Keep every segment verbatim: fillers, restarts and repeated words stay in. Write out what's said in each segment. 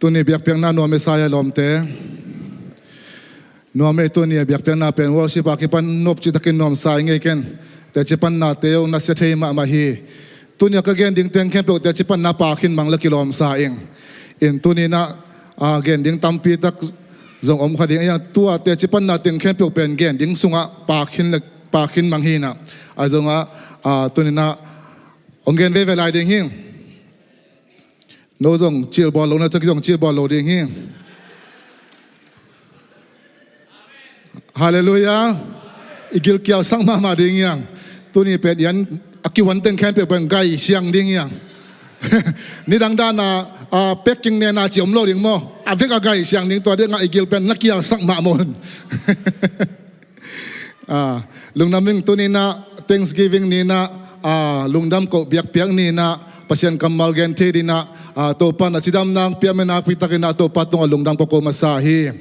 Tuni biakpiakna nuam i sa hia lawmte? Nuam ei, tuni a biakpiakna pen worship a kipan nop citakin nuamsa i ngei ken. Teci pannate zong nasia thei mahmah hi. Tuni a ka gen ding teng khempeuh teci panna pa khin mang la kilawmsa ing. In tuni na a gen ding tampi tak zong om kha ding a, tua teci panna teng khempeuh pen gen ding sungah pa khin la, pa khin mang hi na. A zongah a tuni na hong gen veve lai ding hi. No zong cilbawl lo na, caki zong cilbawl lo ding hi. Halleluiah. I gilkial sang mahmah ding hiang. Tuni pen ian a kihuan teng khempeuh pen gai siang ding hiang. Nidang dana a packing nena ci om lo ding maw? A vek a gai siang ding, tua dingah i gil pen na kial sang mahmah un. Ah, lungdam ing. Tuni na Thanksgiving ni na, ah, lungdam koh biakpiak ni na, Pasian kammal gen thei ding na, ah, Topa na cidam nang pia mena pi takin na Topa tungah lungdam koh koh masa hi.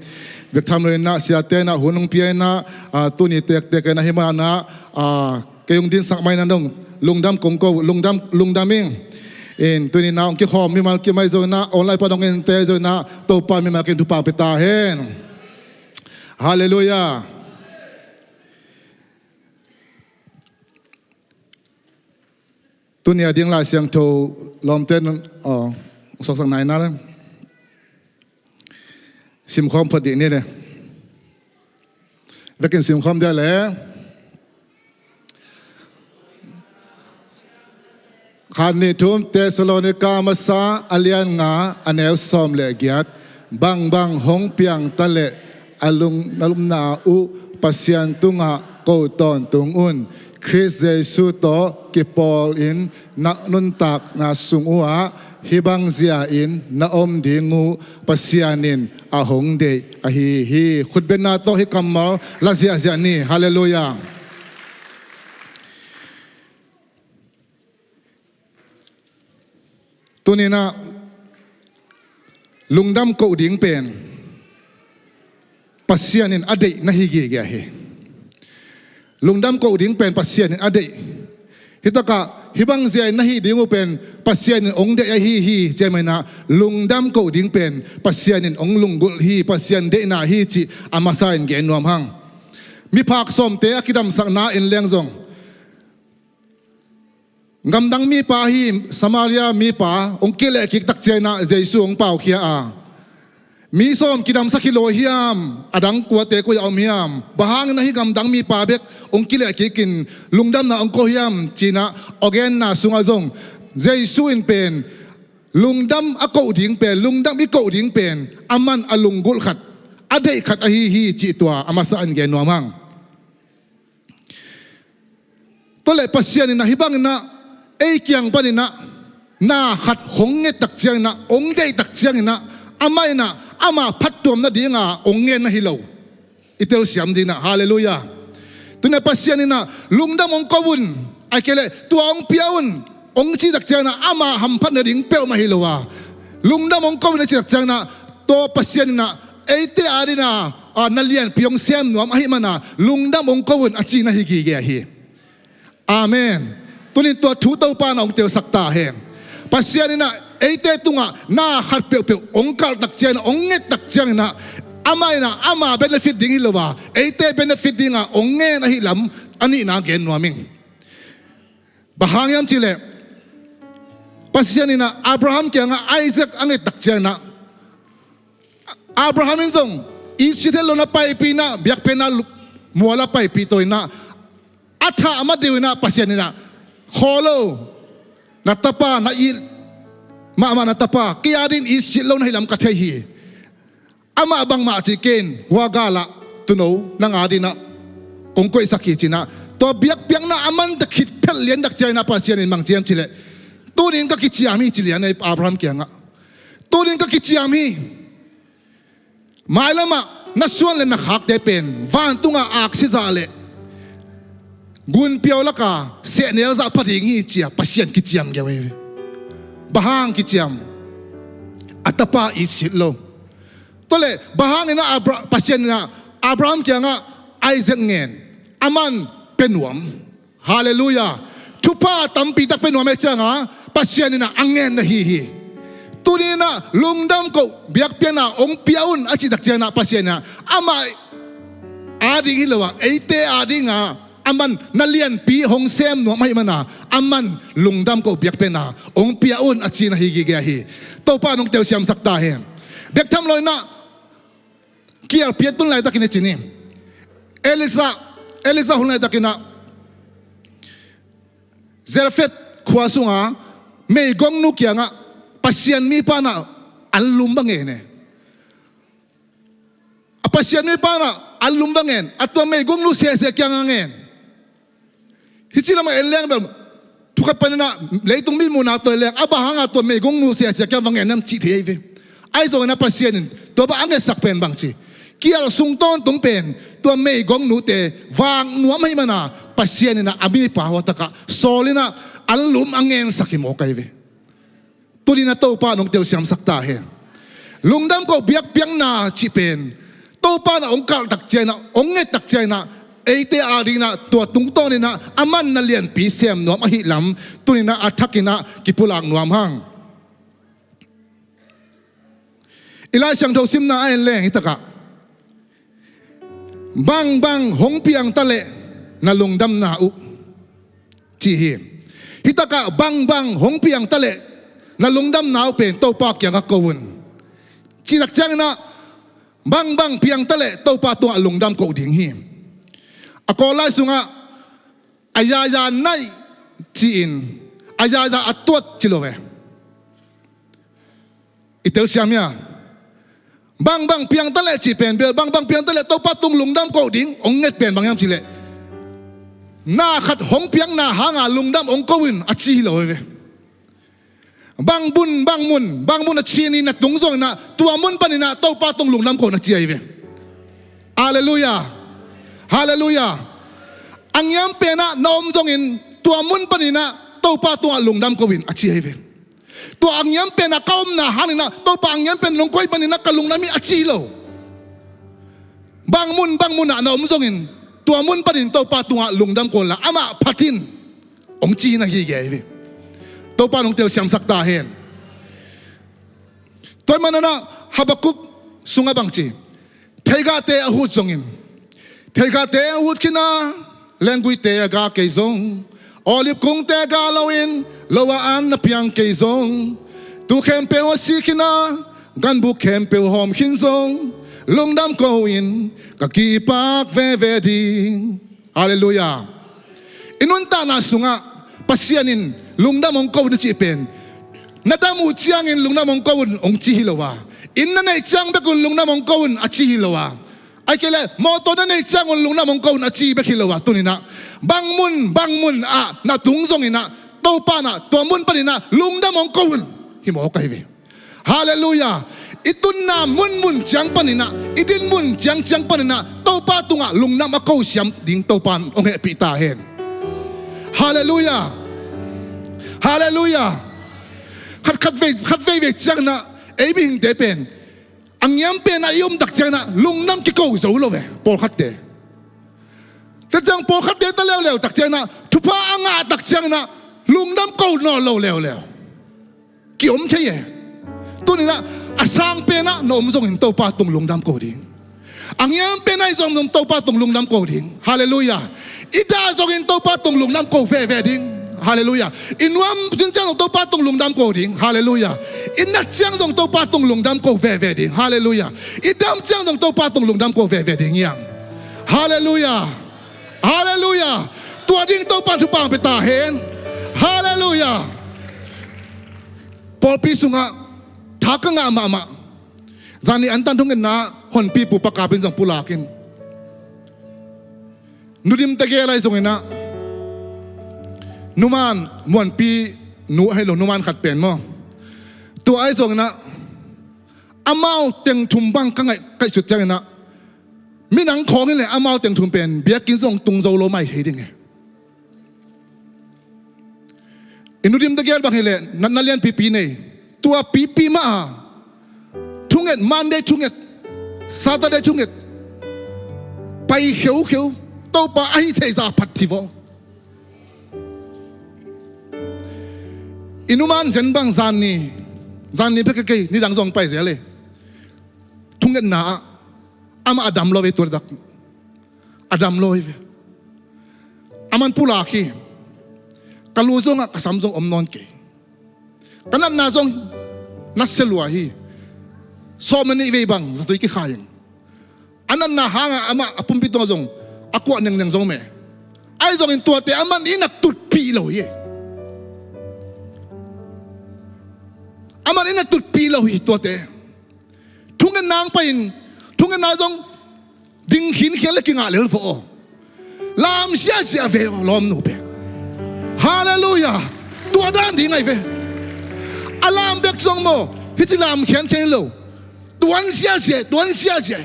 Biaktham lo in na siate na hun hong pia in na, ah, tuni tektek in na hi ma na, ah, kei hong dinsak mai na dong lungdam kong koh, lungdam, lungdam ing. In tuni na hong kikhawm mimal kimai zo na, online pan hong ente zo na, Topa mimal kin thupha pia ta hen. Halleluiah. Tuni a ding Lai Siangtho lawmte nun, aw, sawksak nai na le. Simkhawm phot dih ni le. Vekin simkhawm dia le. Khat nih thum Thessalonika masa a lian nga a neu sawm le giat. Bangbang hong piang ta leh a lung na lumna uh Pasian tungah ko tawntung un. Khrist Jesu tawh kipawl in na nuntakna sung uhah hih bang zia in na om ding uh Pasian in a hong deih ahi hi. Khutbetna tawh hih kammal la ziahziah ni. Halleluiah. Tuni na lungdam koh ding pen Pasian in a deih na hi gige hi. Lungdam koh ding pen Pasian in a deih. Hih takah hih bang zia in na hi ding uh pen Pasian in hong deih ahi hi. Cia mai na lungdam koh ding pen Pasian in hong lunggulh hi, Pasian deihna hi cih a masa in gen nuam hang. Miphak sawmte a kidamsakna in leng zong gamdang mipa hi, Samaria mipa hong kilehkik takciang in ah Jesu hong paukhia a, mi sawm kidamsak hi lo hiam? A dang kuate koi a om hiam? Bang hangin ah hih gamdang mipa bek hong kilehkik in lungdamna hong ko hiam? Ci-in ah a genna sungah zong Jesu in pen lungdam a koh ding pen, lungdam i koh ding pen aman a lunggulh khat, a deih khat ahi hi cih tua a masa in gen nuam hang. Tua leh Pasian in ah hih bangin ah ei kiang panin ah na khat hong nget takciangin ah, hong deih takciangin ah, amah in ah ama phattuam nadinga hong ngen ahi lo. I telsiam ding ah, halleluiah. Tuni ah Pasian in ah lungdam hong ko un, ahih kei leh tua hong pia un, hong cih takciangin ah ama hamphat nading peuhmah hi lo a, lungdam hong ko un a cih takciangin ah tua Pasian in ah eite adingin ah na lianpi hong sem nuam ahih manin ah lungdam hong ko un a cihna hi gige ahi. Amen. Tuni in tua thu Topa in ah hong telsak ta hen. Pasian in ah eite tungah na khat peuhpeuh hong kalh takciangin ah, hong nget takciangin ah, amah in ah ama benefit ding hi lo a, eite benefit dingah hong ngen ahi lam a nihna gen nuam ing. Bang hang hiam cih leh Pasian in ah Abraham kiangah Isaac a nget takciangin ah, Abraham in zong it cih het lo in ah paipih in ah, biakpiakna mual ah paipih to in ah, a thah ma deuh in ah Pasian in ah, "Khawl o, na tapa, na it mahmah na tapa, kei adingin it cih lo na hi lam ka thei hi. Amah bangmah cih kei in, hua galah tuuno nang adingin ah kong koihsak hi," ci-in ah tua biakpiakna a man ta khit phet lian takciangin ah Pasian in bang ci hiam cih leh, "Tuni in ka kiciam hi," ci lian ei Abraham kiangah. "Tuni in ka kiciam hi. Mailamah na suan le na khakte pen vantunga aksi zah le gunpiau laka sehnel zah pha ding hi," ci-a Pasian kiciam geu hi. Bang hang kiciam? A tapa it cih lo. Tua leh bang hangin ah Abra-, Pasian in ah Abraham kiangah Isaac ngen, aman pia nuam? Halleluiah. Thupha tampi tak pia nuam ahih ciangin ah Pasian in ah a ngen ahi hi. Tuni-in ah lungdam koh biakpiakna hong pia un a cih tak ciangin ah Pasian in ah amah ading hi lo a, eite ading a, aman na lianpi hong sem nuam ahih manin ah aman lungdam koh biakpiakna hong pia un a ci-in ahi gige hi. Topa in hong telsiamsak ta hen. Bek tham lo-in ah kialpi a tun laitakin a ci ni. Elisha, Elisha hun laitakin ah Zarephath khua sunga meigongnu kiangah Pasian mipa in ah anlum va ngen e. A Pasian mipa in ah anlum va ngen, a tua meigongnu sese kiangah ngen. Hih ci lamah en leng bel, thu khat panin ah leitung mi muhna tawh en leng, a bang hanga tua meigongnu sese kiangah va ngen hiam cih thei ahi ve. Ahi zongin ah Pasian in tua bang a ngetsak pen bang ci, kial sung tawntung pen tua meigongnute vak nuam ahih manin ah Pasian in ah a mipa hua takah sawl in ah anlum a ngensak hi mawk ahi ve. Tuni-in ah Topa in hong telsiamsak ta hen. Lungdam koh biakpiakna cih pen Topa in ah hong kalh tak ciangin ah, hong nget tak ciangin ah, eite adingin ah tua tungtawnin ah aman na lianpi sem nuam ahih lam tuni-in ah a thakin ah kipulak nuam hang. I Lai Siangtho simna ah en leng hih takah bangbang hong piang taleh na lungdamna uh ci hi. Hih takah bangbang hong piang taleh na lungdamna uh pen Topa kiangah ko un. Cih tak ciangin ah bangbang piang taleh Topa tungah lungdam koh ding hi. A Kawl lai sungah a yaya naih ci-in a yaya a tuat ci lo ve. I telsiam hia? Bangbang piang taleh cih pen bel, bangbang piang taleh Topa tung lungdam koh ding hong nget pen bang hiam cih leh, na khat hong piakna hanga lungdam hong ko un a ci hi lo hi ve. Bang mun, bang mun, bang mun a ci ni na tung zongin ah tua mun panin ah Topa tung lungdam ko un a ci ahi ve. Halleluiah. Halleluiah. A ngiam pen ah na om zongin tua mun panin ah Topa tungah lungdam ko un a ci ahi ve. Tua a ngiam pen ah ka omna hangin ah Topa a ngiam pen nong koih manin ah ka lungdam hi a ci hi lo. Bang mun, bang mun ah na om zongin tua mun panin Topa tungah lungdam ko un la amah phat in hong ci hi na hi gei hi. Topa in hong telsiamsak ta hen. Tua ahih manin ah Habakkuk sungah bang ci, theigahte a hut zongin, theigahte a hut khin a, lengguite a ga kei zong, olive kungte ga loin lo a an na piang kei zong, tuu khempeuh a si khin a, ganbuk khempeuh hawm khin zong, lungdam ko in ka kipak veve ding. Halleluiah. I nuntakna sungah Pasian in lungdam hong ko un a cih pen na dam uh ciangin lungdam hong ko un hong ci hi lo a, inn na neih ciang bek un lungdam hong ko un a ci hi lo a, ahih kei leh mawtaw na neih ciangun lungdam hong ko un a ci bek hi lo a, tuni-in ah bang mun, bang mun ah na tung zongin ah Topa in ah tua mun panin ah lungdam hong ko un hi mawk ahi ve. Halleluiah. I tunna munmun ciang panin ah, i din mun ciangciang panin ah Topa tungah lungdam a ko siam ding Topa in hong hehpih ta hen. Halleluiah. Halleluiah. Khat, khat vei, khat veivei ciangin ah ei mihingte pen a ngiam pen ah i om tak ciangin ah lungdam kiko zo lo ve, pawlkhatte. Tua ciang pawlkhatte ta leuleu tak ciangin ah thupha a ngah tak ciangin ah lungdam ko nawn lo leuleu. Ki-om thei e. Tuni-in ah a sang pen ah na om zongin Topa tung lungdam ko ding. A ngiam pen ah i zong zong Topa tung lungdam ko ding. Halleluiah. I dah zongin Topa tung lungdam ko veve ding. Halleluiah. I nuam ciang zong Topa tung lungdam ko ding. Halleluiah. I nat ciang zong Topa tung lungdam ko veve ding. Halleluiah. I dam ciang zong Topa tung lungdam ko veve ding hi hang. Halleluiah. Halleluiah. Tua ding Topa in thupha hong pia ta hen. Halleluiah. Pawlpi sungah tha ka ngah mahmah. Zani antan thungetna honpi pu Pa Kap in zong pulak in, Nu Dim tegel ahi zongin ah, numan, Muanpi nu ahi lo, numan khat pen maw, tua ahi zongin ah amau teng thum bang ka ngaih, ka ngaihsut ciangin ah, minam khawng hi leh amau teng thum pen biakinn zong tung zo lo mai thei ding e. I Nu Dim tegel bang hi leh natna lianpipi nei. Tua pipi mah a thunget, Monday thunget, Saturday thunget, pai kheukheu, Topa a hih theih zah phat thei vaw. I numan Zen bang zan ni Zan ni pek kei, nidang zong pai zel e. Thungetna ah amah a dam lo ve, tua tak a dam lo hi ve. Aman pulak hi. Ka lu zongah ka sam zong om nawn kei. Ka natna zong nasia lua hi. Sawm le nih vei bang zatui kikhai in. A natna hangah amah a pumpi tungah zong a kuah nengneng zong meh. Ahi zongin tuate aman in a tutpih lo hi. Aman in a tutpih lo hi tuate. Thungetna ang pai in, thungetna zong ding khinkhian le kingah lel vawh aw. Lam ziahziah ve aw, lawmnu pen. Halleluiah. Tua dan ding ahi ve. A lam bek zong maw, hih ci lam khiankhian hi lo. Tuan ziahziah, tuan ziahziah.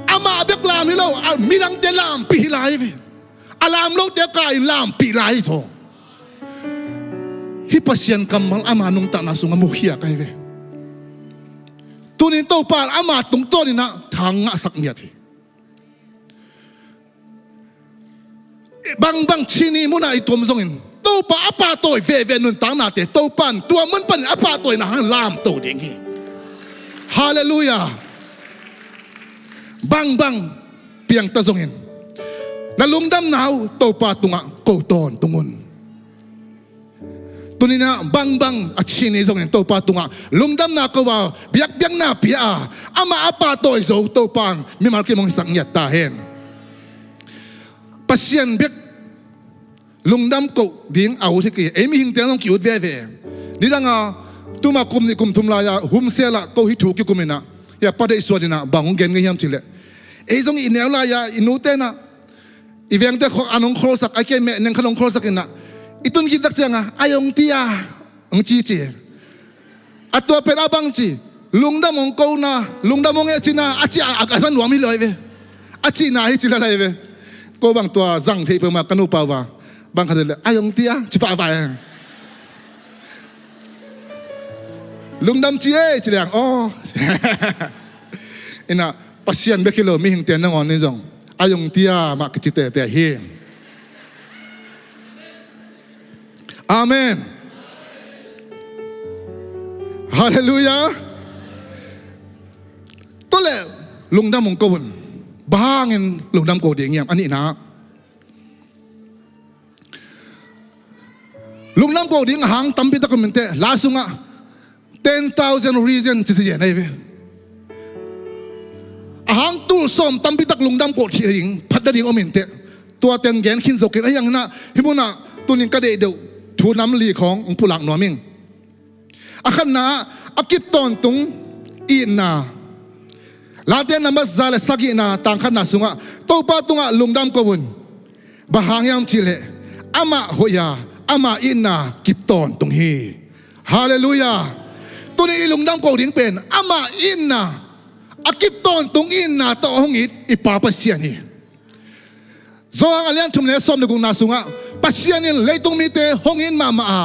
Amah bek lam hi lo, a midangte lampih hi lai ve. A lam lote kai lampih lai hi zaw. Hih Pasian kammal ama nungtahna sungah mukhiak ahi ve. Tunin Topa ama tungtawninah thang ngahsak ngiat hi. Bangbang chini munah i tuam zongin Topa a pahtawi veve nuntaknate Topa in tua mun panin a pahtawina hang lamto ding hi. Halleluiah. Bangbang piangta zongin na lungdamna uh Topa tungah ko tawntung un. Tuninah bangbang a chini zongin Topa tungah lungdamna ko a, biakpiakna pia a, amah a pahtawi zo Topa in mimal kim hong hisak ngiat ta hen. Pasian bek lungdam koh ding a ut hi kei, ei mihingte zong ki-ut veve. Nidanga tuma kum nih kum thum lai-a humselah ko hih thu kikuminah, hia pa deih suaninah bang hong gen ngei hiam cileh, ei zong i neu lai-a i nutenah i vengte an hong kholsak, ai kei meh neng khat hong kholsak inah i tun kiktak cianga ai hong tia hong cici. A tua pen a bang ci, lungdam hong kona, lungdam hong e cina a ci a, a, a zan nuam hi lo ahi ve. A cina hi ci lalai ve. Ko bang tua zang thei peuhmah ka nupa uva bang khat le ai hong tia ci pahpah e. Lungdam ci e ci liang aw. Inah Pasian bek hi lo, mihingte nangawn in zong ai hong tia mah kici tete hi. Amen. Halleluiah. Tua leh lungdam hong ko un. Bang hangin lungdam ko ding hiam? A nihna, lungdam ko ding a hang tampi tak om inteh, la sungah ten thousand reason ci ci zen ahi ve. A hang tul sawm tampi tak lungdam ko thih ding phat nading om inteh, tua ten gen khin zokin ahi hanginah hih munah tunin ka deih deuh thu nam li khawng hong pulak nuam ing. A khatna ah a kip tawntung itna. Late nambat za le sagihna tang khatna sungah Topa tungah lungdam ko un. Bang hang hiam cihleh amah hoih a, amah itna kip tawntung hi. Halleluiah. Tuni i lungdam ko ding pen amah itna, a kip tawntung itna tawh hong it i Pa Pasian hi. Johan a lian thum le sawm le gukna sungah Pasian in leitung mite hong it mahmah a,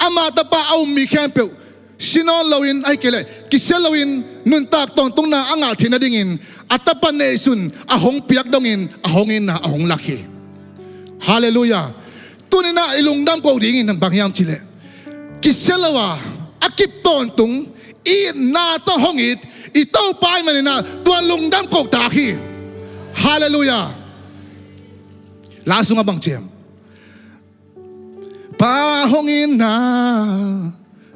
ama tapa a um mi khempeuh si nawn loin ahi kei leh kisia loin nuntak tawntungna a ngah theih nadingin a tapa neihsun a hong piak dongin a hong itna a hong lak hi. Halleluiah. Tuninah i lungdam ko dingin bang hiam cihleh kisia lo a, a kip tawntung itna tawh hong it i Topa ahih maninah tua lungdam ko tak hi. Halleluiah. La sungah bang ci hiam? Pa hong itna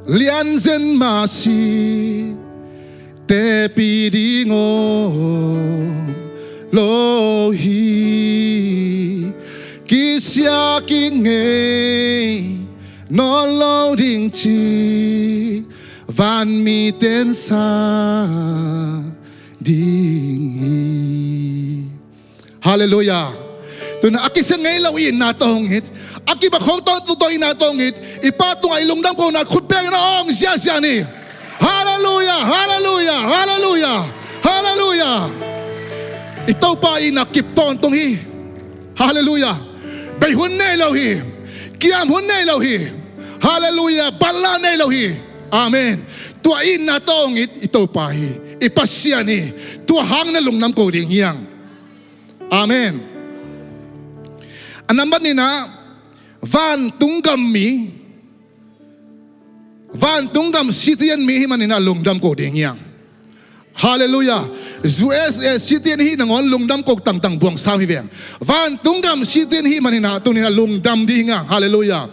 lianzen mah si, tepi ding om lo hi. Kisia kik ngei nawn lo ding ci vanmiten sa ding hi. Halleluiah. Tuna a kisia ngei lo itna tawh hong it, a kibakkhawng tawntung tawh itna tawh hong it i Pa tungah i lungdam kona khut pengin a awng ziahziah ni. Halleluiah. Halleluiah. Halleluiah. Halleluiah. I Topa itna kip tawntung hi. Halleluiah. Bei hun nei lo hi. Kiam hun nei lo hi. Halleluiah. Batla nei lo hi. Amen. Tua itna tawh hong it i Topa hi, i Pasian hi. Tua hang na lungdam ko ding hiang. Amen. A nambat nihna, vantung gammi Vantung gam citizen mi hi manin ah lungdam ko ding hi hang. Halleluiah. U S A citizen hi nangawn lungdam ko tangtang buang sam hi veng. Vantung gam citizen hi manin ah tunin ah lungdam ding hi hang. Halleluiah.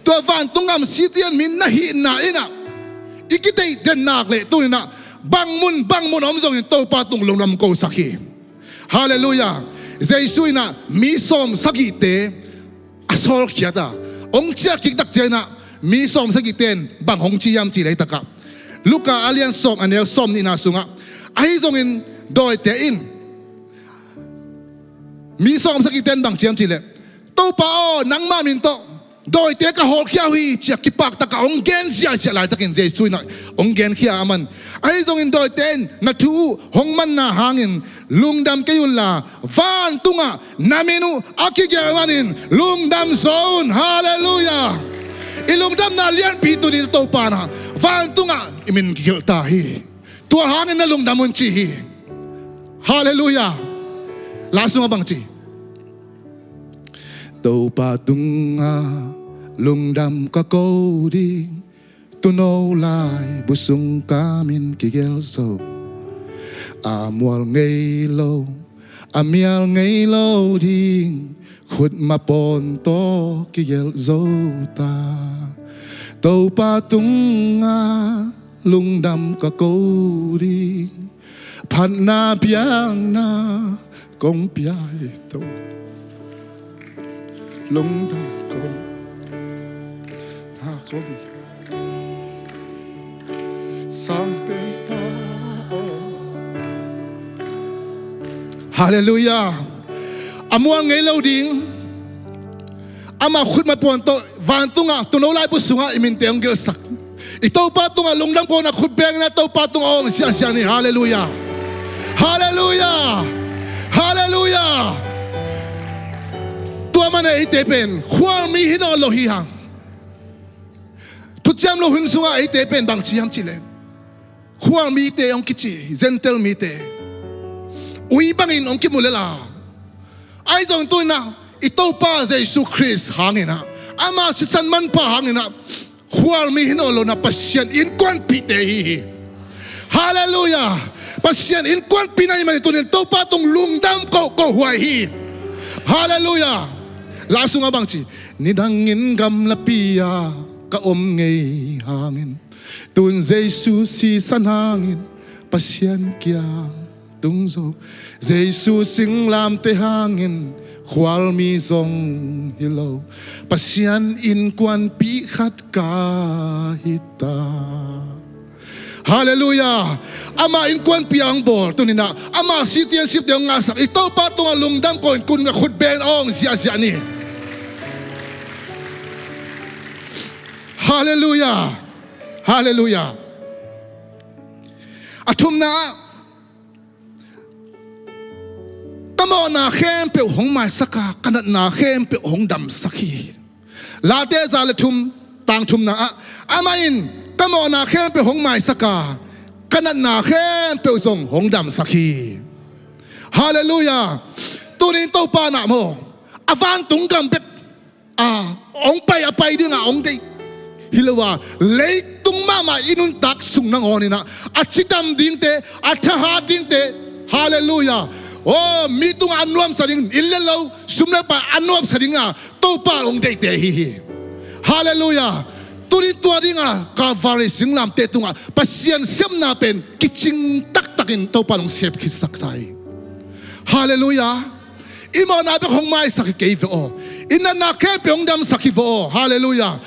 Tua vantung gam citizen mi na hihna in ah i kiteih den nak leh tunin ah bang mun bang mun om zongin Topa tung lungdam ko sak hi. Halleluiah. Jesu in ah mi sawm sagihte a sawlkhiat a, hong ciah kik tak ciangin ah mi sawm sagihte in bang hong ci hiam cih leh, takah Luka a lian sawm a neu sawm nihna sungah, ahi zongin dawite in mi sawm sagihte in bang ci hiam cih leh, "Topa aw, nangmah min tawh dawite ka hawlkhia uh hi," ci-a kipak takah hong gen ziahziah laitakin Jesu in ah hong genkhia a, aman, ahi zongin dawite in na thu uh hong manna hangin lungdam kei unla, vantungah na min uh a kigelh manin lungdam zaw un. Halleluiah. I lungdamna lianpi tunin Topa in ah vantungah i min kigelh ta hi. Tua hangin na lungdam un ci hi. Halleluiah. La sungah bang ci? Topa tungah lungdam ka ko ding, tuuno laibu sung ka min kigelh zo. A mual ngei lo, a mial ngei lo ding, khutma pawn tawh kigelh zo ta. Topa tungah lungdam ka ko ding, phatna biakna kong pia hi, Topa. Lungdam kong, na kong, Sang Pen Pa aw. Halleluiah. A mual ngei lo ding, ama khutma pawn tawh vantungah tuuno laibu sungah i minte hong gelhsak i Topa tungah lungdam ko na khut bengin ah Topa tungah awng ziahziah ni. Halleluiah. Halleluiah. Halleluiah. Tua manin eite pen khualmi hi nawn lo hi hang. Thuciam lo hun sungah eite pen bang ci hiam cih leh, khualmite hong kici, Gentile mite, ui bangin hong kimu lel a, ahi zong tunin ah i Topa Jesu Khrist hangin ah, ama sisan manpha hangin ah khualmi hi nawn lo in ah Pasian innkuanpihte hi hi. Halleluiah. Pasian innkuanpihna ahih manin tunin Topa tung lungdam ko, ko huai hi. Halleluiah. La sungah bang ci? Nidangin gamlapi-a ka om ngei hangin, tun Jesu sisan hangin Pasian kiang tung zo. Jesu singlamteh hangin khualmi zong hi lo, Pasian innkuanpih khat ka hi ta. Halleluiah. Ama innkuanpih a hong bawl, tunin ah ama citizenship-te hong ngahsak i Topa tungah lungdam ko in, kun khut beng awng ziahziah ni. Halleluiah. Halleluiah. A thumna ah, ka mawhna khempeuh hong maisak a, ka natna khempeuh hong damsak hi. Late za le thum, tang thumna ah, amah in ka mawhna khempeuh hong maisak a, ka natna khempeuh zong hong damsak hi. Halleluiah. Tunin Topa in ah maw, a vantung gam bek a hong pai, a pai dingah hong deih hi lo a, leitung mahmah i nuntak sung nangawn in ah a cidam dingte, a thahat dingte, halleluiah, aw, mi tungah a nuamsa ding, inn le lo, sum le pai a nuamsa dingah Topa hong deihte ahi hi. Halleluiah. Tunin tua dingah Calvary singlamteh tungah Pasian sepna pen kicing taktakin Topa hong sep khitsak sa hi. Halleluiah. I mawhna bek hong maisak hi kei ve aw. I natna khempeuh hong damsak hi ve aw. Halleluiah.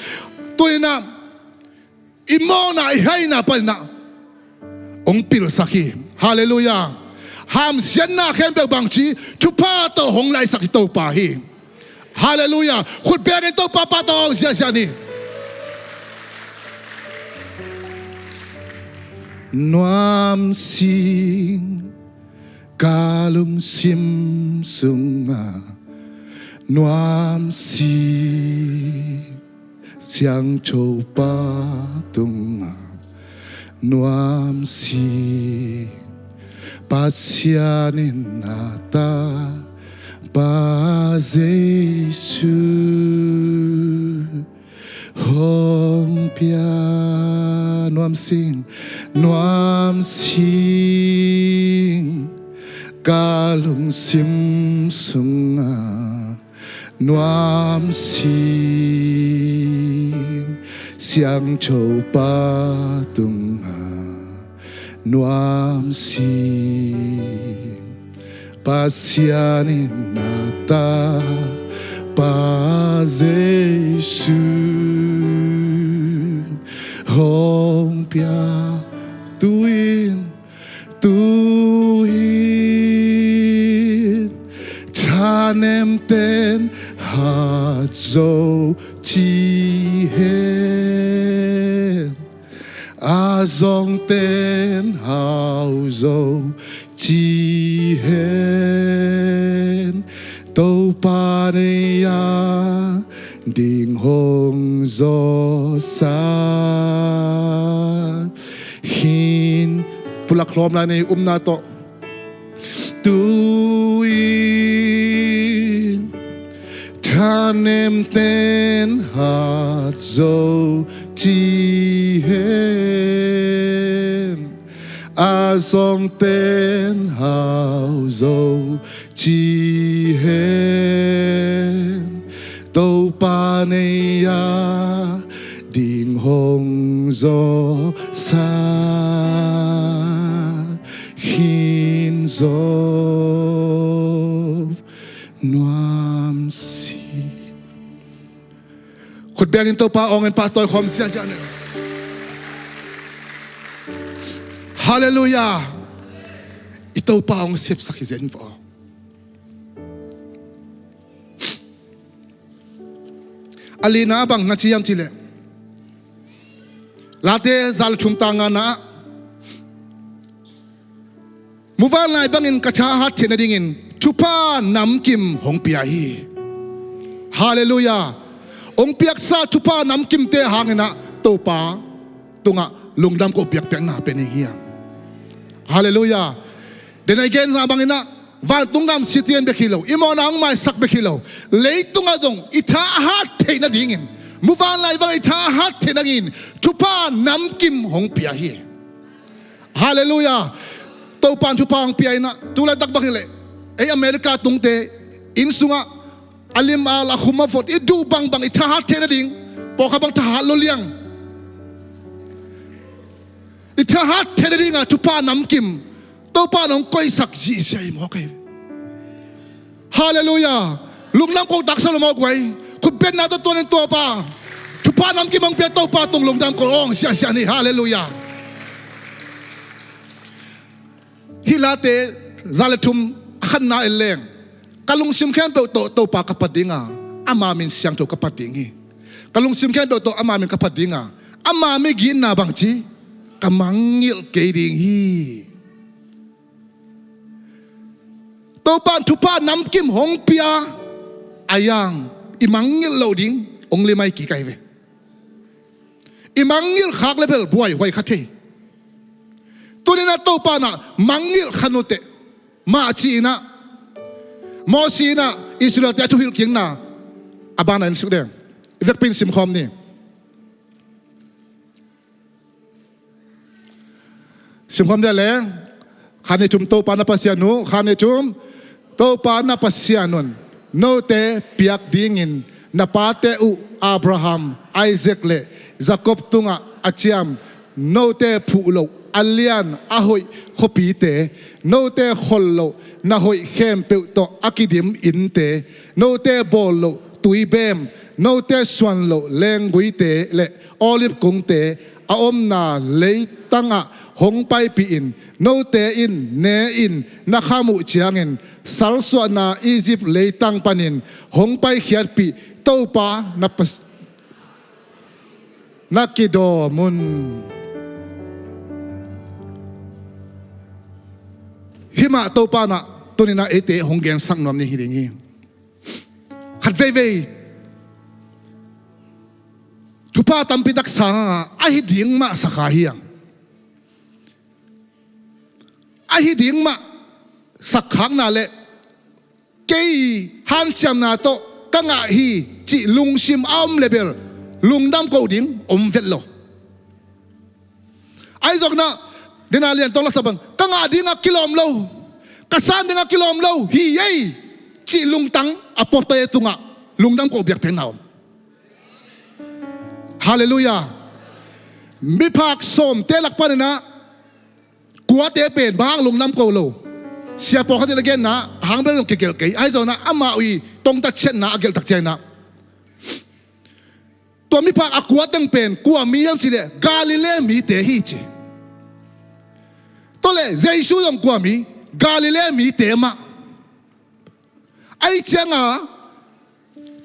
Tunin ah i mawhna, i haina panin ah hong pilsak hi. Halleluiah. Hamsiatna khempeuh bangci, thupha tawh hong laihsak hi Topa hi. Halleluiah. Khut bengin Topa pahtawi ziahziah ni. Nuamsing ka lungsim sungah, nuamsing Siangtho Pa tungah, nuamsing Pasian in a Tapa Jesu hong pia. nuam sing, nuam sing, ka lungsim sungah nuam sing, Siangtho Pa tungah nuam sing. Pasian in na tapa Jesu hong pia, tu-in, tu-in thanemten hat zo ci hen. A zongten hau zo ci hen. Topa nei-a ding hong zawhsa hi. Pulak hlawm lai ni, umna tawh. Tu-in thanemten hat zo ci hen. A zongten hau zo ci hen. Topa nei-a ding hong zawhsa hi. Zo nuam si. Khut bengin Topa awng in pahtawi khawm ziahziah ni. Halleluiah. I Topa awng sepsak hi zen vaw. A lina bang na ci hiam cih leh, Late za le thum tang ngana ah, muvanlai bangin ka thahat theih nadingin thupha namkim hong pia hi. Halleluiah. Hong piaksa thupha namkimte hangin ah Topa tungah lungdam ko piakpiakna pia ning hi a. Halleluiah. Den a i gensa bangin ah vantung gam sitian bek hi lo, i mawhna hong maisak bek hi lo, leitungah zong i thahat theih nadingin, muvanlai bang i thahat theih nadingin thupha namkim hong pia hi. Halleluiah. Topa in thupha hong pia in ah, tu laitak bang hi leh ei America tungte inn sungah a lim a la khum a vot, i duh bangbang i thahat theih nading, pawlkhat bang thahat lo liang. I thahat theih nadingah thupha namkim Topa in hong koihsak zihziah hi mawk hi. Halleluiah. Lungdam ko taksa lo mawk uh ei. Khutbetna tawh tuan in Topa, thupha namkim hong pia Topa tung lungdam ko awng ziahziah ni. Halleluiah. Hih Late za le thum a khatna en leng, ka lungsim khempeuh tawh Topa ka phat ding a, ama min siangtho ka phat ding hi. Ka lungsim khempeuh tawh ama min ka phat ding a, ama min gitna bangci ka mangngilh kei ding hi. Topa in thupha namkim hong pia a, yang i mangngilh loh ding hong limai kik ahi ve. I mangngilh khak le bel buaihuai kha thei. Tuni in ah Topa in ah mangngilh kha nuteh mah ci-in ah, Mosi in ah Israel-te a thuhilh kikna a banah en suk deng. I vekpi in simkhawm ni. Simkhawm dia le, khat nih thum Topa na Pasian uh, khat nih thum Topa na Pasian un note piak dingin na pate uh Abraham, Isaac le Jacob tungah a ciam note phuh loh a lian a hoih khuapite, note khol loh na hoih khempeuh tawh a kidim innte, note bawl loh tuibem, note suan loh lengguite le olive kungte a omna leitangah hong paipih in. Note in ne-in na kham uh ciangin salsuahna Egypt leitang panin hong paikhiatpih Topa na Pas-, na kidawm un. Himah Topa in ah tuni in ah eite hong gensak nuam ni hi ding hi. Khat veivei thupha tampi tak sang a, ahi ding mah sa kha hi a, ahi ding mah sak khakna le kei hanciamna tawh ka ngah hi cih lungsim a om le bel lungdam ko ding om vet lo. Ahi zongin ah, dena lian tawng lasa bang, ka ngah dingah kilawm lo, ka san dingah kilawm lo hi ei, cih lungtang a pawtai tungah lungdam ko biakpiakna om. Halleluiah. Miphak sawmte lak panin ah kuate pen bang hang lungdam ko lo? Sia pawlkhat in a genna hang bel zong kigelh kei. Ahi zongin ah amau i tongtat siatna a gelh tak ciangin ah, tua miphak a kua teng pen kua mi hiam cih leh Galilee mite hi ci. Tua leh Jesu zong kua mi? Galilee mite mah. Ahi cianga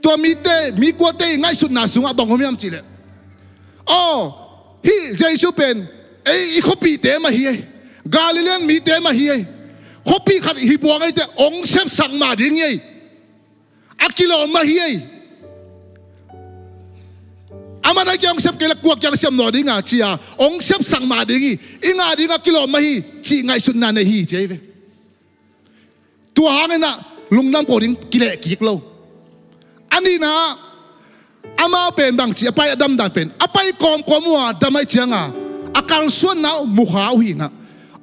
tua mite, mi kuate i ngaihsutna sungah bang om hiam cih leh, aw, hih Jesu pen ei i khuapihte mah hi ei, Galilee mite mah hi ei, khuapih khat hi buang ei teh hong sepsak mah ding hi ei. A kilawm mah hi ei. Amah na kiang hong sep kei leh kua kiang siam nawn dinga ci-a hong sepsak mah ding hi. I ngah dingah kilawm mah hi cih ngaihsutna nei hi ci ei ve. Tua hangin ah lungdam ko ding kilehkik lo. A nihna ah, amau pen bangci a pai a damdan pen a pai kawmkawm uh a dam ahih cianga a kalsuanna uh mukha uh hi in ah,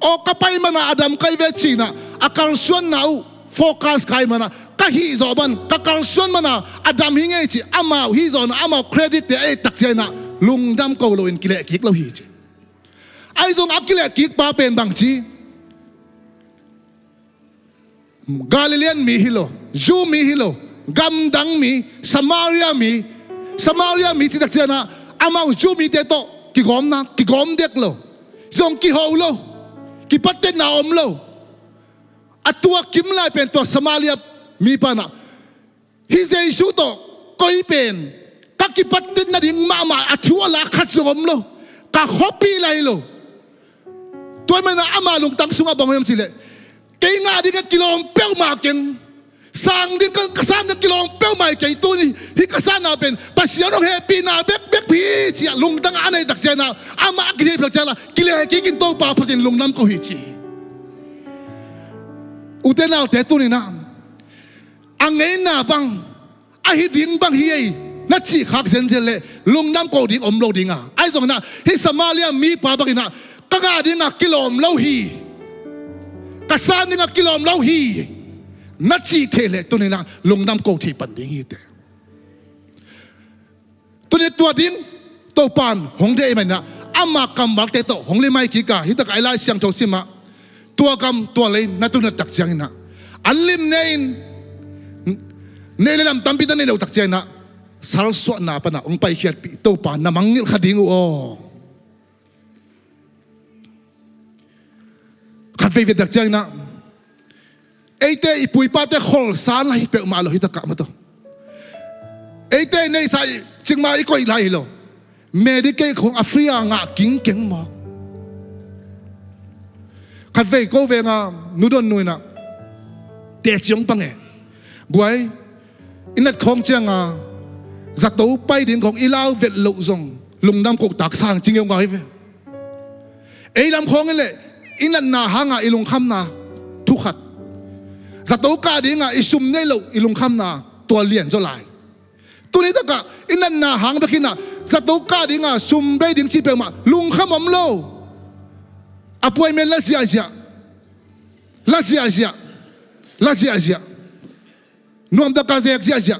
aw, ka pai mana a dam ka hi ve ci-in ah a kalsuanna uh focus kha ahih mana, ka hih zawh man, ka kalsuan mana a dam hi ngei ci, amau hih zawhna amau credit te a et tak ciangin ah lungdam ko loin kilehkik lo hi ci. Ahi zong a kilehkik pa pen bangci, Galilean mi hi lo, Jew mi hi lo, gamdang mi, Samaria mi. Samaria mi cih tak ciangin ah amau Jew mite tawh kigawmna kigawm dek lo, zong kiho lo, kipattetna om lo. A tua kim lai pen tua Samaria mipa in ah, hih Jesu tawh koi pen ka kipattet nading mahmah a thu a lak khat zong om lo, ka khuapih lai lo. Tua ahih manin ah ama lungtang sungah bang hiam cih leh, kei ngah dingah kilawm peuhmah keng, sang ding ka, ka san dingah kilawm peuhmah hi kei, tuni hih ka sanna pen Pasian hong hehpihna bekbek hi ci-a lungtang a nei tak ciangin ah, amah a kitheih phel ciangin ah kilehkik in Topa phatin lungdam ko hi ci. Ute naute, tuni in ah a ngeina bang, a hi ding bang hi ei na cih khak zenzen leh lungdam ko ding om lo ding a. Ahi zongin ah hih Samaria mipa bangin ah ka ngah dingah kilawm lo hi, ka san dingah kilawm lo hi na cih thei leh tuni in ah lungdam ko thei pan ding hi teh. Tuni tua ding Topa in hong deih ahih manin ah ama kammalte tawh hong limai kik a, hih takah i Lai Siangtho simah tua gam tua lei na tun tak ciangin ah an lim ne-in, neih le lam tampi tak nei lo tak ciangin ah salsuahna panah hong paikhiatpih Topa na mangngilh kha ding uh aw. Khat veivei tak ciangin ah eite i pu i pate kholsa lai peuhmah lo hi takah maw taw. Eite i neihsa i cikmah i koih lai hi lo. Medicaid khong a free a ngah kingkeng mawk. Khat vei ko venga Nu Don Nu in ah teci hong pang e. Guai, i nat khawng cianga zato pai ding khawng i lau vet loh zong lungdam kohtak sang ci ngeungau hi ve. Ei lam khawng in leh i natna hanga i lungkhamna thu khat, zato kah dinga i sum neih loh i lungkhamna tua lian zaw lai. Tuni takah i natna hang bek hi in ah zato kah dinga sum bei ding cih peuhmah lungkham om lo. Appointment la ziahziah, la ziahziah, la ziahziah, nuamtaka zek ziahziah.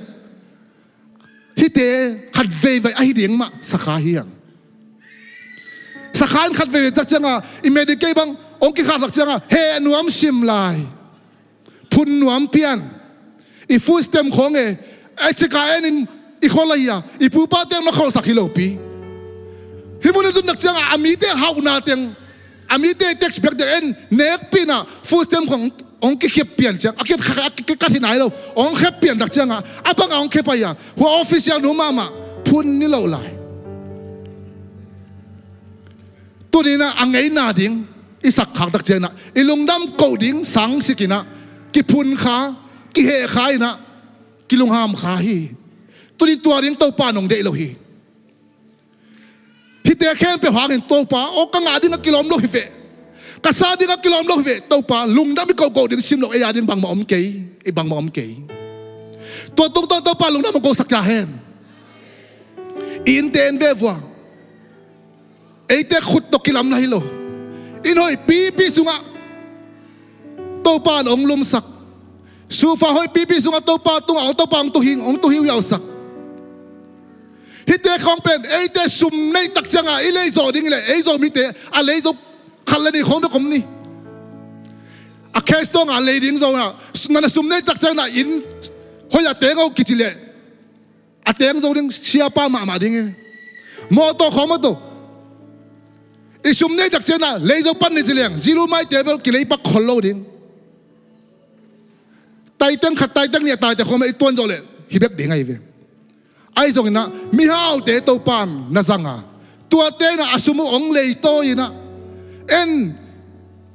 Hihte khat veivei ahi ding mah sakha hi hang. Sakha in khat veivei tak cianga i Medicaid bang hong kikhak tak cianga heh nuam sim lai, phun nuam pian, i food stamp khawng e, a cika enin i khawl ahi a, i pu pa teng na khawlsak hi lopi. Hih mun a zun tak cianga a mite hauhna teng, a mite tax biak teng en nekpi in ah food stamp khawng hong kikhep pian ciang a kikhat hi nai lo, hong khep pian tak cianga a banga hong khep ahi a, hua office a nu mahmah phun ni lo lai. Tuni in ah a ngeina ding i sak khak tak ciangin ah i lungdam koh ding sangsik in ah kiphun kha, kiheh kha in ah kilungham kha hi. Tuni tua ding Topa nong deih lo hi. Hihte khempeuh hangin Topa aw, ka ngah dingah kilawm lo hi ve, ka sa dingah kilawm lo hi ve, Topa lungdam i kohkoh ding sim lo ei a ding bangmah om kei, i bangmah om kei. Tua tungtawn Topa lungdam hong kohsak ta hen. I innte en ve vua. Eite khut tawh kilamla hi lo. Inn hoih pipi sungah Topa in hong lumsak. Sufa hoih pipi sungah Topa tungah hong, Topa hong tuhi, hong tuhiuhiausak. Hihte khawng pen eite sum neih tak ciangah i leizawh ding hileh, ei Zomite a leizo khat le nih khawng bek om ni. A cash tawngah lei ding zongah, nana sum neih tak ciangah inn hoih a teng aw kici leh, a teng zo ding, siapa mahmah ding hi. Mawtaw khawng mawtaw, i sum neih tak ciangah leizo pan ni ci leng, zilu maite bel kileipak khol lo ding. Taiteng khat, taiteng nih a taite khawng mah i tuan zawh leh hi bek ding ahi ve. Ahi zonginah mihaute Topa in na zanga, tuate inah a sum uh hong leitawi inah, en,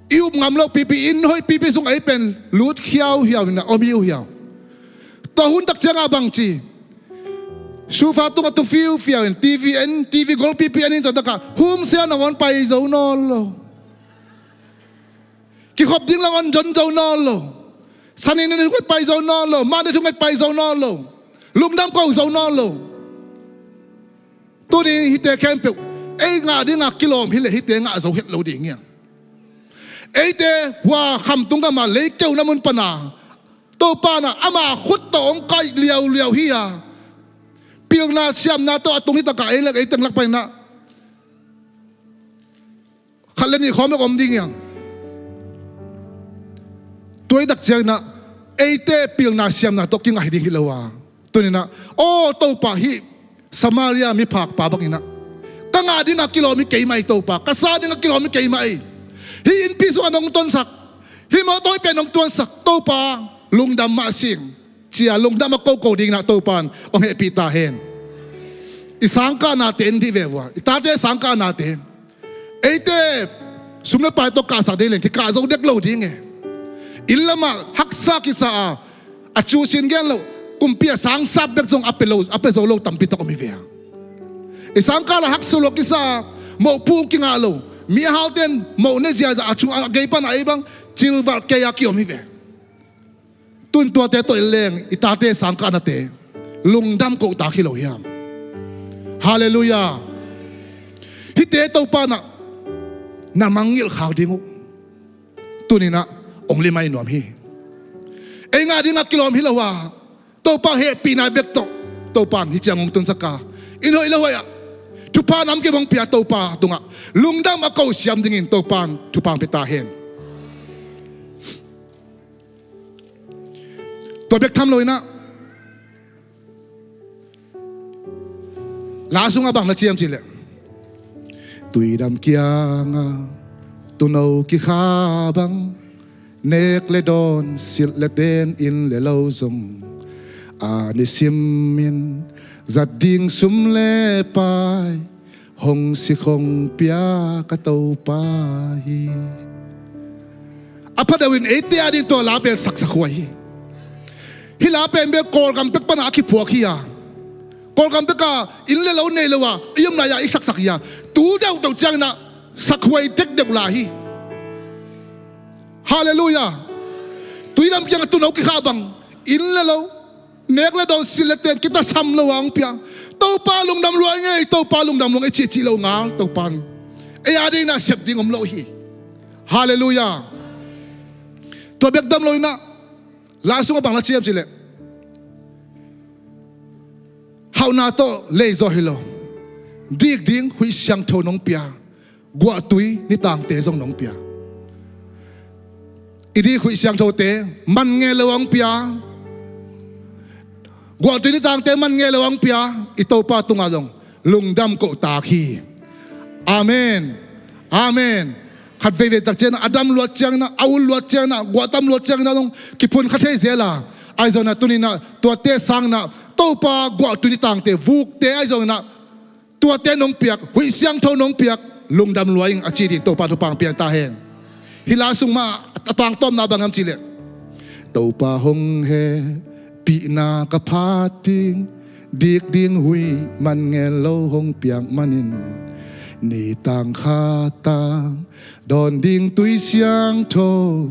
i up ngam loh pipi, inn hoih pipi sungah ei pen lut khiauhiau inah om hi uh hiau. Tua hun tak ciangah bangci, sufa tungah tung fiufiau in, TV en, TV gol pipi en in, tua takah humsia nangawn pai zo nawn lo. Kikhop ding nangawn zon zo nawn lo. Sani ni thunget pai zo nawn lo. Mah ni thunget pai zo nawn lo. Lungdam ko zo nawn lo. Tuni hihte khempeuh ei ngah dingah kilawm hileh hihte ngah zo het lo ding hiam? Eite hua khamtung gamah leikeu na mun pana Topa inah ama khut tawh hong kaih liauliau hi a, pilna siamna tawh a tung hi takah ei lak, ei teng lak paninah khat le nih khawng bek om ding hiam? Tua i tak cianginah eite pilna siamna tawh kingah hi ding hi lo a, tuninah, aw Topa, hih Samaria miphakpa banginah ka ngah dingah kilawm hi kei mah ei Topa, ka sa dingah kilawm hi kei mah ei. Hih innpi sungah nong tonsak, hih mawtaw pen nong tuansak Topa, lungdam mah sing, ci-a lungdam a koko dinginah Topa in hong hehpih ta hen. I sangkahnate en dih ve vua, i tate sangkahnate. Eite sum le pai tawh kahsak ding leng kikah zo dek lo ding e. Inn lamah haksa kisa a, a cusin gen loh, kumpi a sangsap bek zong a pia lo, a pia zo lo tampi tak om hi ve a. I sangkah lah haksa lo kisa a, mohphu kingah lo, mi a haute in moh ne ziaza a chung a gei pan a ei bang cilvalh kei a kiom hi ve. Tun tuate tawh en leng i tate sangkahnate lungdam kohtak hi lo hiam? Halleluiah. Hihte Topa inah na mangngilh khak ding uh tuninah hong limai nuam hi. Ei ngah dingah kilawm hi lo a, Topa hehpihna bek tawh Topa in hih ciang hong tunsak a, inn hoih le hoih ah thupha nam kibang pia Topa tungah lungdam a ko siam dingin Topa in thupha hong pia ta hen. Tua bek tham loinah la sungah bang na ci hiam cihleh, tuidam kiangah tuuno kikha bang, nek le dawn, silh le ten, inn le lo zong a nisimin zat ding sum le pai hong sik hong pia ka Topa hi. A phadeuh in eite ading tua la pen saksak huai hi. Hih la pen bek Kawlgam pek pana a kiphuak hi a, Kawlgam peka inn le lo nei lo a i om lai-a i saksak hi a, tu deuhdeuh cianginah sakhuai dekdeuh la hi. Halleluiah. Tuidam kiangah tuuno kikha bang, inn le lo, nek le dawn, silh le ten, kitasam lo a hong pia. Topa lungdam lua ing ei, Topa lungdam lua ing ei, cihcih lo ngal Topa in ei adinginah sep ding om lo hi. Halleluiah. Tua bek dam loinah la sungah bang na ci hiam cihleh, hauhna tawh leizawh hi lo, dik ding huih siangtho nong pia, guahtui nitangte zong nong pia. I dik huih siangthote man ngel lo a hong pia, guahtui nitangte man ngel lo a hong pia i Topa tungah zong lungdam kohtak hi. Amen. Amen. Khat veivei tak cianginah a dam luat cianginah, a ut luat cianginah, guahtam luat cianginah zong kiphun kha thei zel a, ahi zonginah tuninah tuate sanginah Topa guahtui nitangte, vukte ahi zonginah tuate nong piak, huih siangtho nong piak, lungdam lua ing a ci ding Topa thupha hong pia ta hen. Hih la sung mah a tangtawmna bang hiam cihleh, Topa hong hehpihna ka phat ding, dik ding huih man ngel lo hong piak manin, nitang khatang dawn ding tui siangtho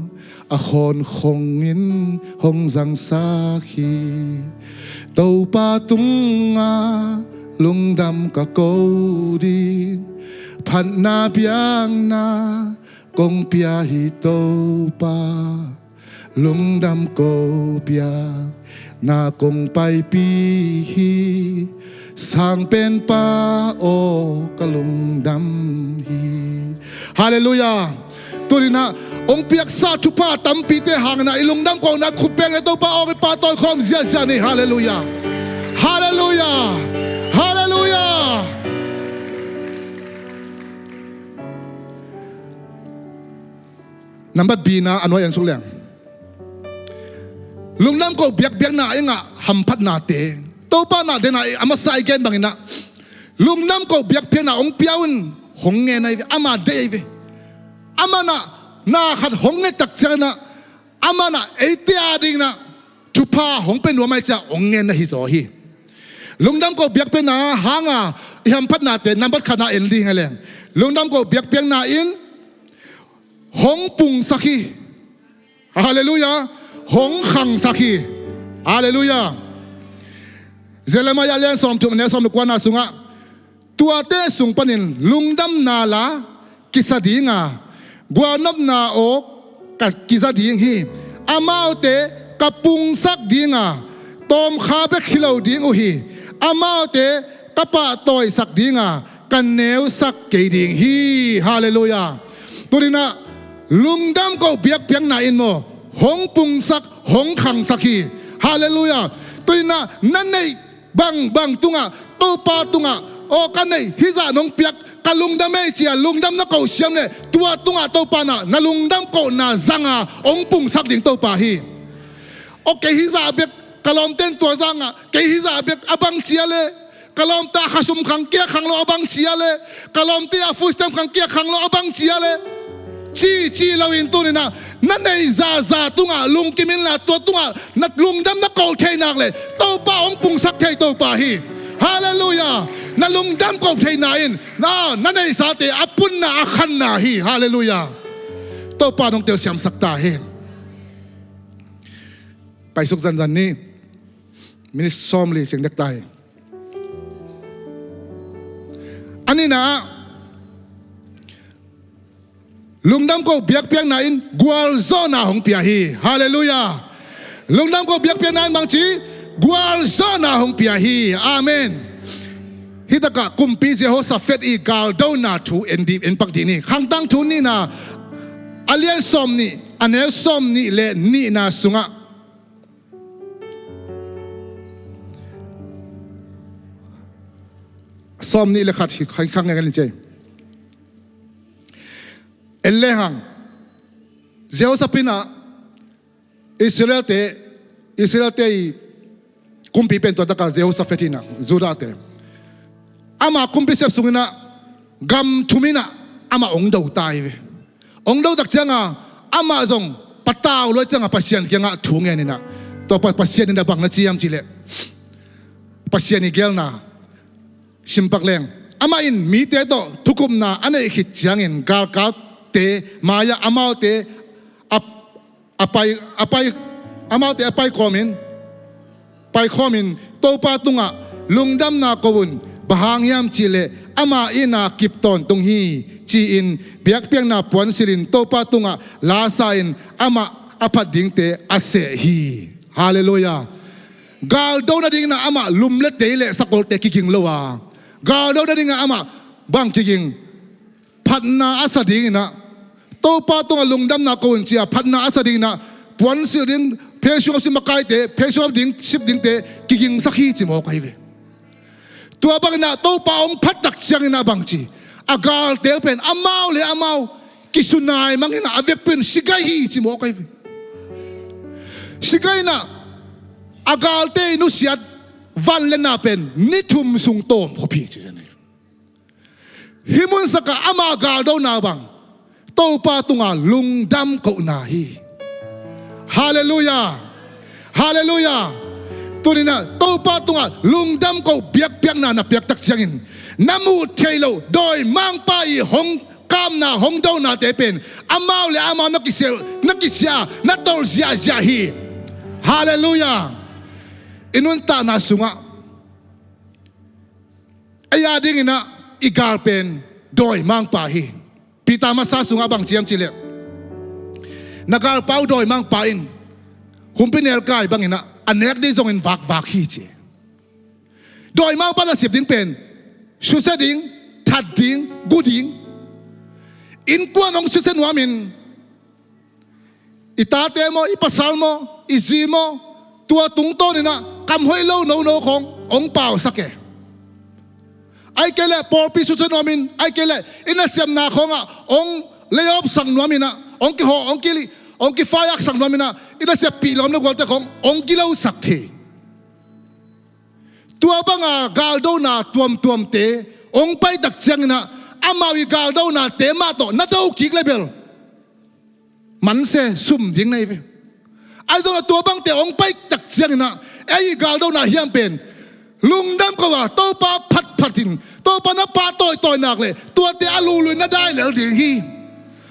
a khawnkhongin hong zangsak hi. Topa tungah lungdam ka ko ding, Phatna biakna kong pia hi Topa, lungdam ko biakna kong paipih hi, Sangpenpa aw ka lungdam hi. Halleluiah. Tuninah hong piaksa thupha tampite hanginah i lungdam kohna khut beng le Topa aw i pahtawi khawm ziahziah ni. Halleluiah. Halleluiah. Halleluiah. Nambat bina a nuai en suk leng, lungdam ko biakpiakna a i ngah hamphatnate, Topa nah dena a masa i gen banginah lungdam ko biakpiakna hong pia un. Hong ngen ahi ve, ama deih ahi ve. Amanah na khat hong ngettak cianginah amanah eite a dinginah thupha hong pia nuam ahi ciah hong ngen ahi zaw hi. Lungdam ko biakpiakna hanga i hamphatnate nambat khatna en ding hi leng, lungdam ko biakpiakna in hong pungsak hi. Halleluiah. Hong khangsak hi. Halleluiah. Jeremiah lian sawmthum a neu sawm le kuana sungah, tuate sung panin lungdamna la kisa dinga, gualnopna aw ka kiza ding hi. Amaute ka pungsak dinga, tawmkha bek hi lo ding uh hi. Amaute ka pahtawisak dinga, ka neusak kei ding hi. Halleluiah. Tuninah lungdam ko biakpiakna in maw hong pungsak, hong khangsak hi. Halleluiah. Tuninah na neih bangbang tungah, Topa tungah, aw ka neih hizah nong piak, ka lungdam ei cia lungdam na ko siam le tua tungah Topa nah na lungdam kohna zanga hong pungsak ding Topa hi. Aw kei hizah bek, ka lawmten tua zangah kei hizah bek a bang cia le, ka lawmte a khasum khang kia khang lo a bang cia le, ka lawmte a fuistem khang kia khang lo a bang cia le, ci ci loin tuninah na neih zahzah tungah lungkim inla tua tungah na lungdam na ko thei nak le Topa hong pungsak thei Topa hi. Halleluiah. Na lungdam ko theihna in na, na neihsate a punna a khanna hi. Halleluiah. Topa nong telsiamsak ta hi. Paisuk zanzan ni. Minit sawmli cing dek ta hi. A nihna ah lungdam ko biakpiakna in gualzawhna hong pia hi. Halleluiah. Lungdam ko biakpiakna in bangci, gualzawhna hong pia hi. Amen. Hitakah kumpi Jehoshaphat i galdona thu en dih, en pak dih ni. Khangtang thu nihna a lian sawmnih a neu sawmnih le nihna sungah, sawmnih le khat hi khang ngen in cei. En lehang Jehoshaphat inah Israelte, Israelte i kumpi pen tua takah Jehoshaphat inah Judahte ama kumpi sep sunginah gam thum inah amah hong do ta hi ve. Hong do tak cianga amah zong patau luai cianga Pasian kiangah thu ngen inah, tua Pa- Pasian inah bang na ci hiam cihleh, Pasian i gelna simpak leng, amah in mite tawh thukupna a neih khit ciangin galkalte mai-ah amaute a, a pai, a pai, amaute a pai kawmin, paikhawmin Topa tungah lungdamna ko un, bang hang hiam cihleh ama itna kip tawntung hi, ci-in biakpiakna puansilhin Topa tungah lasa-in amah a phat dingte a seh hi. Halleluiah. Galdo nadingin ah amah lum le tei le sakolte kiging lo a, galdo nadingin ah amah bang kiging, phatna a sa dingin ah, Topa tungah lungdamna ko un ci-a phatna a sa dingin ah puansilh ding, pheisunga sip makaite, pheisunga ding sip dingte kigingsak hi ci mawk ahi ve. Tua bangin ah Topa hong phat tak ciangin ah bangci, a galte pen amau le amau kisunai mangin ah a vekpi in si gai hi ci mawk ahi ve. Si gai in ah a galte i nusiat van le na pen ni thum sung tawm khop hi ci zen ahi ve. Hih munsakah ama galdona bang Topa tungah lungdam kohna hi. Halleluiah. Halleluiah. Tuninah Topa tungah lungdam koh biakpiakna na piaktak ciangin na muh theih loh dawimangpa i hong kamna hong donate pen amau le amau na kisial, na kisia, na tolh ziahziah hi. Halleluiah. I nuntakna sungah ei a dinginah i gal pen dawimangpa hi. Peter masa sungah bang ci hiam cih leh, na galpa uh dawimangpa in humpinelkai bangin ah a nek ding zongin vakvak hi ci. Dawimangpa nasep ding pen susia ding, that ding, gu ding. Innkuan hong susia nuamin, i tate maw, i pasal maw, i zi maw, tua tungtawnin ah kam hoih lo nono khawng hong pausak e. Ahih kei leh pawlpi susia nuamin, ahih kei leh i nasepna khawngah hong lay off sak nuamin ah, hong kihawh, hong ki, hong kifire sak nuamin ah, i naseppih lawm le gualte khawng hong gilosak thei. Tua banga galdona tuamtuamte hong paitak ciangin ah, amau i galdonate mah tawh na do kik le bel mansia sum ding na hi ve. Ahi zongin ah tua bangte hong paitak ciangin ah, ei i galdona hiam pen lungdam ko a, Topa phatphat in, Topa na pahtawi tawi nak leh tuate a lului na dai lel ding hi.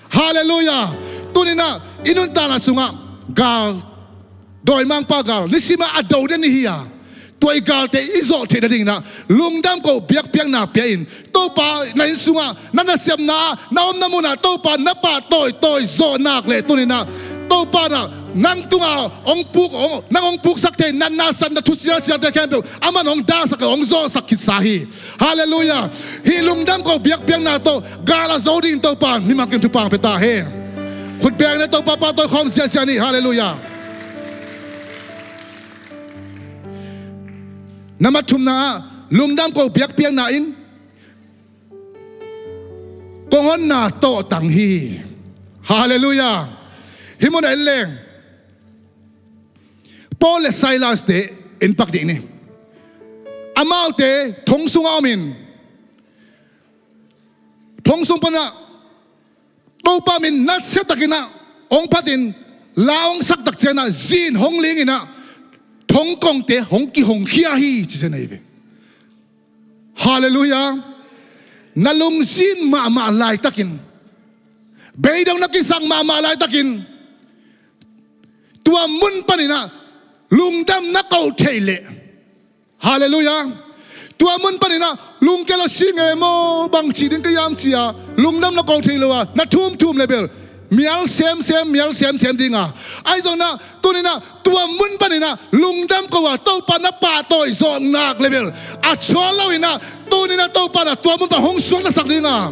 Halleluiah. Tuni-in ah i nuntakna sungah gal, dawimangpa gal, nisim a a do den i hi a, tua i galte i zawh theih nadingin ah lungdam ko biakpiakna pia in, Topa na inn sungah, na nasepna ah, na omna munah Topa na pahtawi tawi zawh nak leh tuni-in ah Topa in ah nang tungah hong puk, hong, nang hong puksak thei natna satna thusial sialte khempeuh aman hong dahsak, hong zawhsak khitsa hi. Halleluiah. Hih lungdam ko biakpiakna tawh gal a zo dingin Topa in mi mangkim thupha hong pia ta hen. Khut beng le Topa pahtawi khawm siasia ni. Halleluiah. Nambat thumna ah, lungdam ko biakpiakna in kong honna tawhtang hi. Halleluiah. Hih munah en leng Paul le Silas-te en pak dih ni. Amaute thong sungah omin, thong sung panah Topa min nasiatakin ah hong phatin, la hong saktak ciangin ah zin hong lingin ah thongkongte hong kihongkhia hi ci-in ah hi ve. Halleluiah. Na lungzin mahmah laitakin, beidong na kisang mahmah laitakin, tua mun panin ah lungdam na ko thei leh, halleluiah, tua mun panin ah lungkia lo, si nge maw, bang ci ding ka hiam ci-a lungdam na ko thei lo a, na thumthum le bel mial semsem, mial semsem ding a. Ahi zongin ah tuni-in ah tua mun panin ah lungdam ko a, Topa na pahtawi zawh nak le bel a, chawl loin ah tuni-in ah Topa in ah tua mun pan hong suaktasak ding a,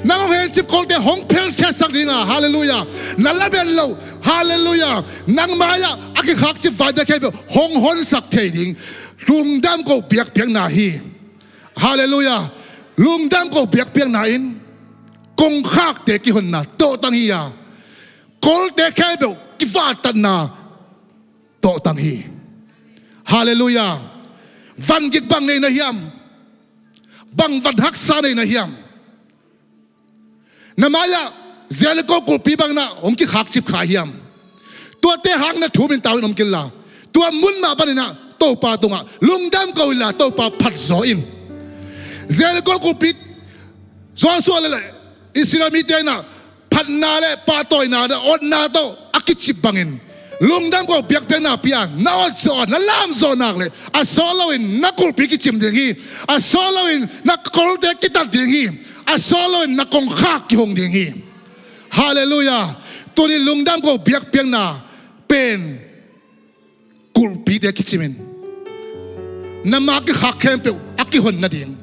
nang hong hencip kolte hong phelkhiatsak ding a. Halleluiah. Na label loh, halleluiah, nang mai-ah a kikhakcip vaite khempeuh hong honsak thei ding lungdam ko biakpiakna hi. Halleluiah. Lungdam ko biakpiakna in kongkhakte kihonna tawhtang hi a, kolte khempeuh kivahtatna tawhtang hi. Halleluiah. Vangik bang nei na hiam? Bang van haksa nei na hiam? Na mai-ah Jericho kulhpi bangin ah hong kikhakcip kha hiam? Tuate hang na thumin tau in om kei inla, tua mun mah panin ah Topa tungah lungdam ko inla, Topa phatzaw in. Jericho kulhpi Joshua le Israel mite in ah phatna le pahtawina le otna tawh a kicip bangin lungdam ko biakpiakna pia, na ot zawh, na lam zawh nak leh a sawt loin na kulhpi kicim ding hi. A sawt loin na kolte kitat ding hi. A sawt loin na kongkhak kihong ding hi. Halleluiah. Tuni lungdam ko biakpiakna pen kulhpite kicimin, na ma kikhak khempeuh a kihon nading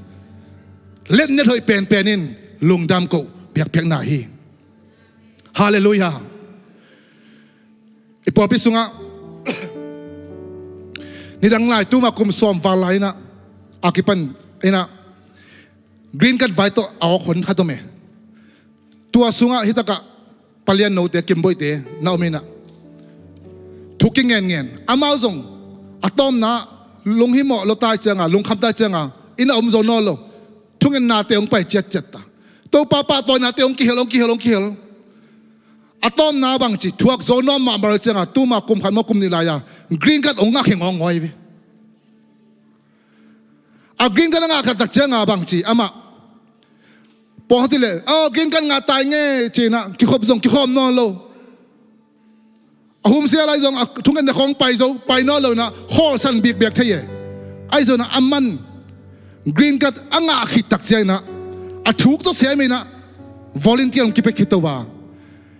letnet hoih penpen in lungdam ko biakpiakna hi. Halleluiah. I pawlpi sungah nidang lai, tuma kum sawm val lai in ah, a kipan in ah, green card vai tawh a awk hon khat om e. Tua sungah hitakah palian note, kimboihte na om in ah, thu kingenngen, amau zong a tawmna lunghimawh lo tai cianga, lungkham tai cianga inn ah om zo nawn lo. Thungennate hong pai ciatciat ta. Topa pahtawinate hong kihel, hong kihel, hong kihel. A tawmna bangci thuak zo nawn mahmah lo cianga, tuma kum khat maw kum nih lai-a green card hong ngah khia ngawngawi ve. A green card a ngah khat tak cianga bangci amah, pawng hati leh, "Oh, green card ngah tai nge," ci-in ah kikhop zong kikhawm nawn lo. A humsia lai zong a thungetna khawng pai zo, pai nawn lo in ah khawlsan bikbiak thei e. Ahi zongin ah aman green card a ngah khit tak ciangin ah A thuk tawh sem inah volunteer hong kipiakhia to a,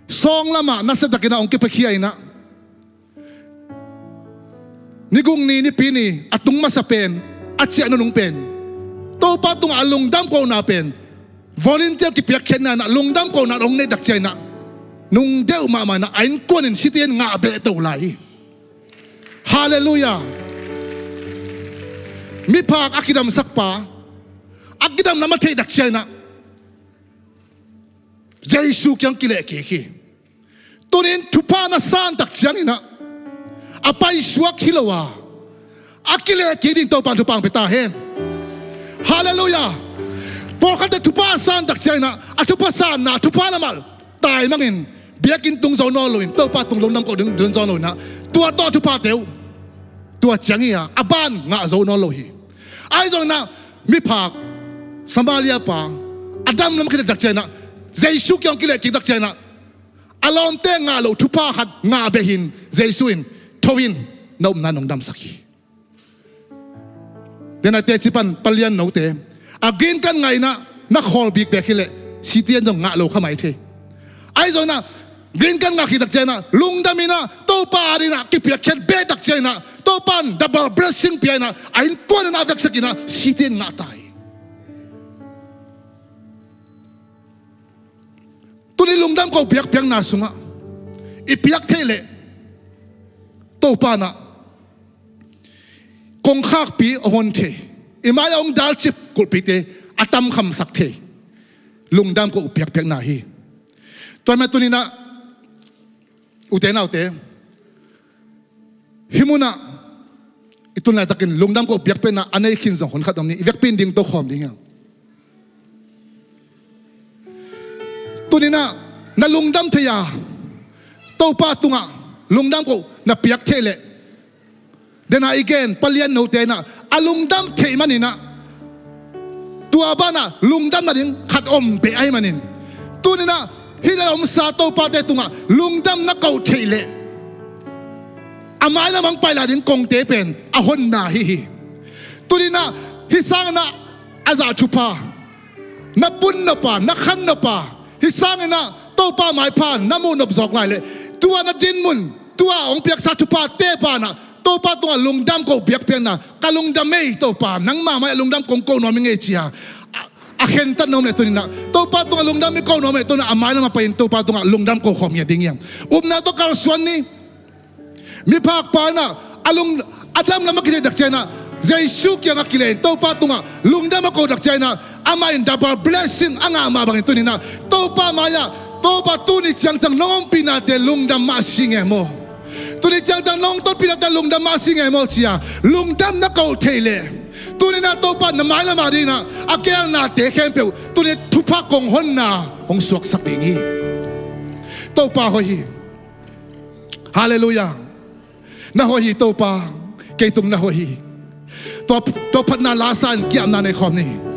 sawng lamah nasiatakinah hong kipiakhia inah, nigungni nipi ni a tung masa pen, a ciah nunung pen, Topa tungah a lungdam kohna pen volunteer kipiakkhiatna inah lungdam kohna hong neihtak cianginah nungdeuh mahmah inah a innkuan in siteng ngah beh to lai hi. Halleluiah. Miphak a kidamsakpa a kidamna a theihtak cianginah Jesu kiang kilehkik hi. Tunin thupha na santak cianginah a paisuak hi lo a, a kilehkik ding Topa in thupha hong pia ta hen. Halleluiah. Pawlkhatte thupha a santak cianginah a thupha sanna thupha lamah taimangin biakinn tung zo nawn loin Topa tung lungdam koh ding dun zo nawn loinah tua tawh a thuphate uh tua ciang hi a, a ban ngah zo nawn lo hi. Ahi zonginah miphak Samaria pa a damlam khit takcianginah Jesu kiang kilehkik takcianginah a lawmte ngah loh thupha khat ngah beh hi. Jesu in, "Tho in, na upna nong damsak hi." Dena teci pan palian note a green card ngah inah na khawl bikbek hileh siteng zong ngah lo kha mai thei. Ahi zonginah green card ngah khit takcianginah lungdam inah Topa adinginah kipiakkhiat beh takcianginah Topa in double blessing pia inah a innkuan inah a veksak inah siteng ngah ta hi. Tuni lungdam koh biakpiakna sungah i piak theih leh Topa inah kongkhakpi a hon thei, i mai-ah hong dalcip kulhpite a tamkhamsak thei lungdam koh biakpiakna hi. Tua mah tuninah ute naute, hih munah i tun laitakin lungdam koh biakpiakna a nei khin zong hun khat om ni, i vekpi in ding to khawm ding hi hang. Tuninah na lungdam thei a, Topa tungah lungdam koh na piak theih leh, dena i gen palian note inah a lungdam theih maninah tua banah lungdam nading khat om beh ahih manin, tuninah hih lai omsa Topate tungah lungdam na koh theih leh a mailam hong pai lai ding kongte pen a honna hi hi. Tuninah hih sanginah a zah thupha, na punnop a, na khanop a, hih sanginah Topa maipha na muhnop zawk lai leh tua na dinmun, tua hong piaksa thuphate banah Topa tungah lungdam koh biakpiakna, "Ka lungdam ei Topa, nangma mai-ah lungdam kong koh nuam ing ei," ci-a a, a khentat nuam leh tuninah Topa tungah lungdam i koh nuam leh tuninah a mailam a pai-in Topa tungah lungdam koh khawm ngiat ding hi hang. Upna tawh kalsuan ni. Miphakpa inah a lung a damlam a kitheih takcianginah Jesu kiangah kileh in Topa tungah lungdam a koh takcianginah amah in double blessing a ngah mah bangin tuninah Topa mai-ah, "Topa, tuni ciangtang nong ompihnate lungdam mah si nge maw? Tuni ciangtang nong tonpihnate lungdam mah si nge maw?" ci-a lungdam na koh theih leh tuninah Topa na mailam adinginah a geelnate khempeuh tuni thupha kong honna hong suaksak ding hi. Topa hoih hi. Halleluiah. Na hoih hi Topa, kei tung na hoih hi. Tua, tua phatna la sa-in kiamna nei khawm ni.